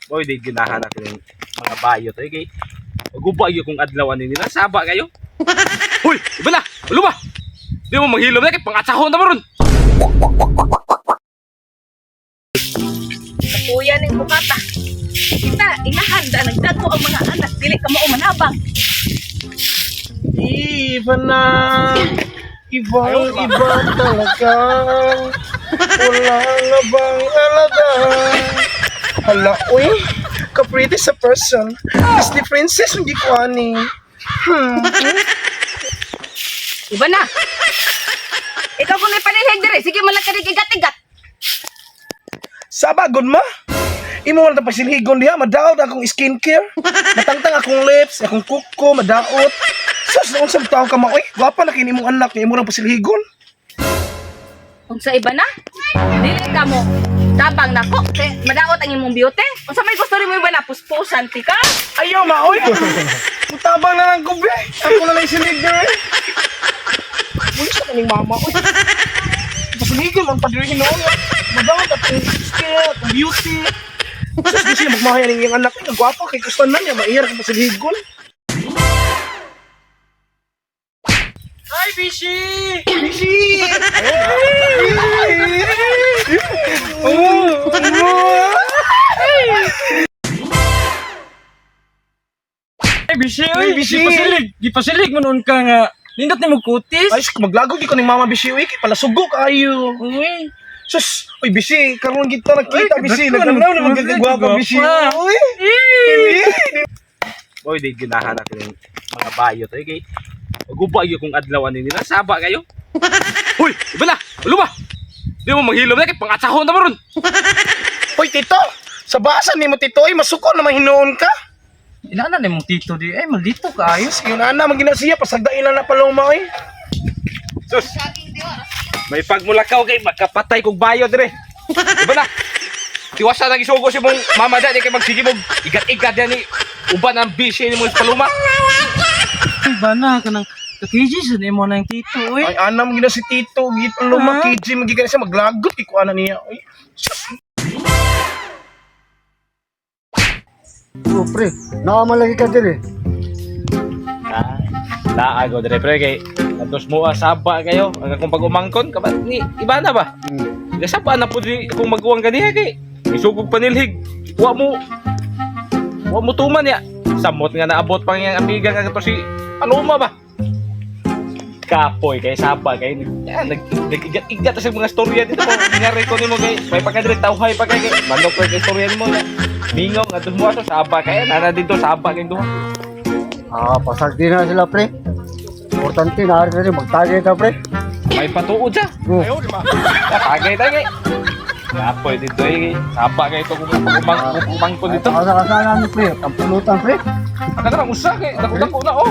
Boy, di ginahan ako ng mga bayo to. Kay maguba gyud kung adlaw ani nila. Saba kayo. Hoy, iba na. Ulo ba? Di mo manghilom na kay pangatsahon na mo ron. Kuya ning bukata. Kita, inahanda, nagdako ang mga anak, dili ka mao manabang. Iba na. Ibang iba talaga. Wala na bang alaga? Hala, uy. Kapriti sa person. Disney princess, hindi ko ani. Iba na. Ikaw kung may panilhig dire, sige man lang ka igat-igat. Saba, good ma. Imo man itong pasilhigon diha, madaot akong skincare. Matangtang akong lips, akong kuko, madaot. Sus, noon sa tao ka ma, uy. Gwapa na kini imong anak, imo lang pasilhigon. Unsa iba na? Dili ka mo tabang nako, kay madaot ang imong beauty. Unsa may gusto nimo iba na puspusan ti ka? Ayaw, ma, uy. Mutabang na lang ko, be. Ako na lang silig, girl. Muli sa kaning mama, uy. Pasiligan lang padiri noon. Madaot akong skill, akong beauty. Sus, di siya magmahaya ng iyang anak. Ang gwapa kay kustan na niya, maiyar akong pasiligon. Hi, Bishi! Bishi! Oh, oh. Ay, Bishi, Uy, uy. Bishi. Gipasilig, gipasilig mo noon ka nga. Nindot ni mo kutis. Ay, maglago di ko ni Mama Bishi, uy. Kay palasugo kaayo. Uy. Sus, uy Bishi, karon kita nakita Uy, Bishi, dako nagtanaw naman, na magkagwapa Bishi. gwapa. Uy. Boy, di ginahan ako ng mga bayo to. Kay maguba gyud kung adlaw ani nila. Saba kayo. Hoy, iba na. Ulo ba? Di mo manghilom na kay pangatsahon na mo ron. Uy tito, sa basa nimo tito, ay masuko na mahinuon ka. Inana ni mong tito di. Ay, maldito ka ayo. Ayos, yun ana man gina siya pasagdain na na paloma oy. Sus. May pagmulakaw kay makapatay kog bayo dire. Iba na. Tiwasa na gisugo si mong mama da di kay magsige mong igat-igat yan ni uban ang bisi ni mong paluma. Ay, bana ka nang kakiji sa nimo na yung tito, uy. Ay ana man gina si tito, gid paloma Ah. KJ man gina siya maglagot kay kuana niya. Uy. Sus, Oh, pre, nakamalagi ka din eh. Ah, laago dire pre kay atos mo saba kayo ang akong pag-umangkon kabat ni iba na ba? Saba na pud ni akong maguwang ganiha kay isugog panilhig. Wa mo tuman ya. Samot nga naabot pang iyang amiga nga kato si Paloma ba? Kapoy kay saba kay yan, nag nag-igat-igat sa mga storya dito po. Ngari ko nimo kay may pagkadre tawhay pa kay kay manok kay istorya nimo na. Mingaw nga mo ato saba kay nana dito saba kay duha. Ah, pasag din na sila, pre. Importante na rin magtagay ta, pre. May patuod siya. Oh, Tagay tagay. Kapoy dito eh. Saba kay ito kung umang ko dito. Asa ka sana ni pre, ang pulutan, pre. Aka na lang usa kay dako-dako na oh.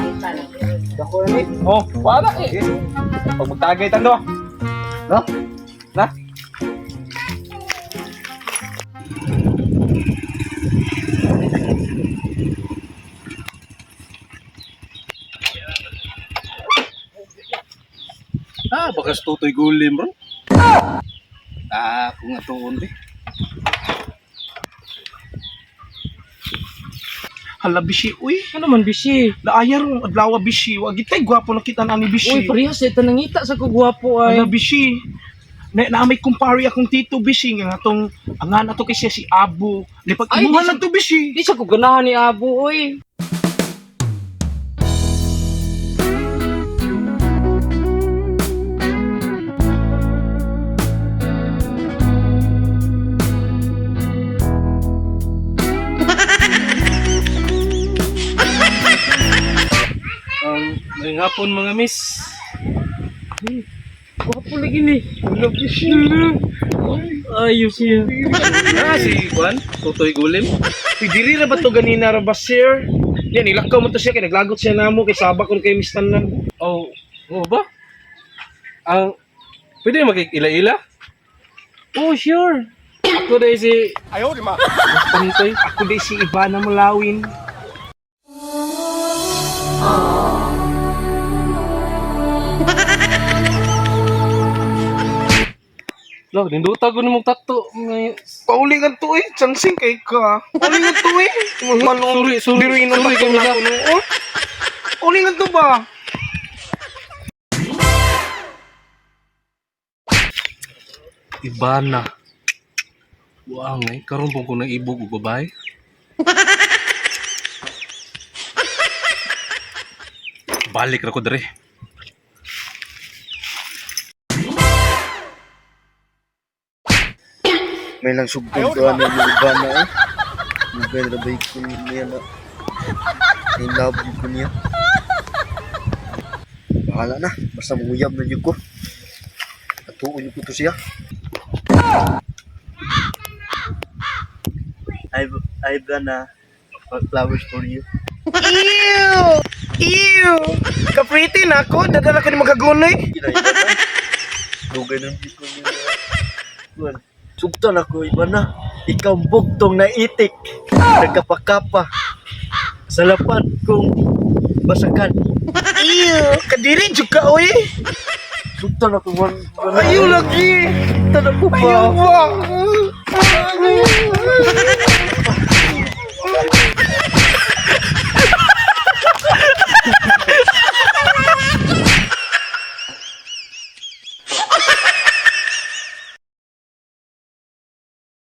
Dako na ni. Oh, wala eh. Pag magtagay tando. No? Na. Ah, baka sa tutoy gulim bro. Ah, kung atuon di. Hala Bishi, uy. Ano man, Bishi? Laaya ro adlaw Bishi, wa gitay gwapo na kita na ni Uy, Bishi. parehas sa nangita sa kugwapo ay. Hala Bishi. Na, na may kumpare akong tito Bishi nga atong angan ato kay siya si Abu. Lipag Ay, imuha di lang to Bishi. Di sa ko ganahan ni Abu, uy. Ngayong hapon mga miss. Gwapo lagi ni. Hala Bishi. Ayos siya. Ah, si Juan, tutoy gulim. Uy, diri ra ba to ganina ra ba sir? Yan, nilakaw mo to siya kay naglagot siya namo kay saba kon kay Miss Tanan. Oh, oo ba? Ang pwede makikila-ila? Oh, sure. Ako dahil si Ayaw, di ma. Pantoy. Ako di si Ivana Mulawin. Lo, ninduta ko nimong tato. May Pauli nga to eh. Chansing kay ka. Pauli nga to eh. Manong. Sorry, sorry. Diruin ang Sorry, tato kay na Mika. kuno. Oh. Uli nga to ba? Ibana. Buang eh, karon po ko nang ibog og babae. Balik ra ko dere. May lang sugpon ko ano yung iba na eh. Mugay na ba ko niya na. In love ko niya. Bahala na. Basta manguyab na yun ko. Atuon ko to siya. I've done flowers for you. Ew! Ew! Kapriti na ako. Dadala ko ni magagunoy. Iba na. Dugay na ko niya. Kuan. Sugtan ako, iba na. Ikaw ang bugtong na itik. Nagkapakapa. Sa lapad kong basakan. Ew! Kadiri jud ka oy. Sugtan ako, one. Ayaw lagi. Sugtan ako pa. Ayaw ba?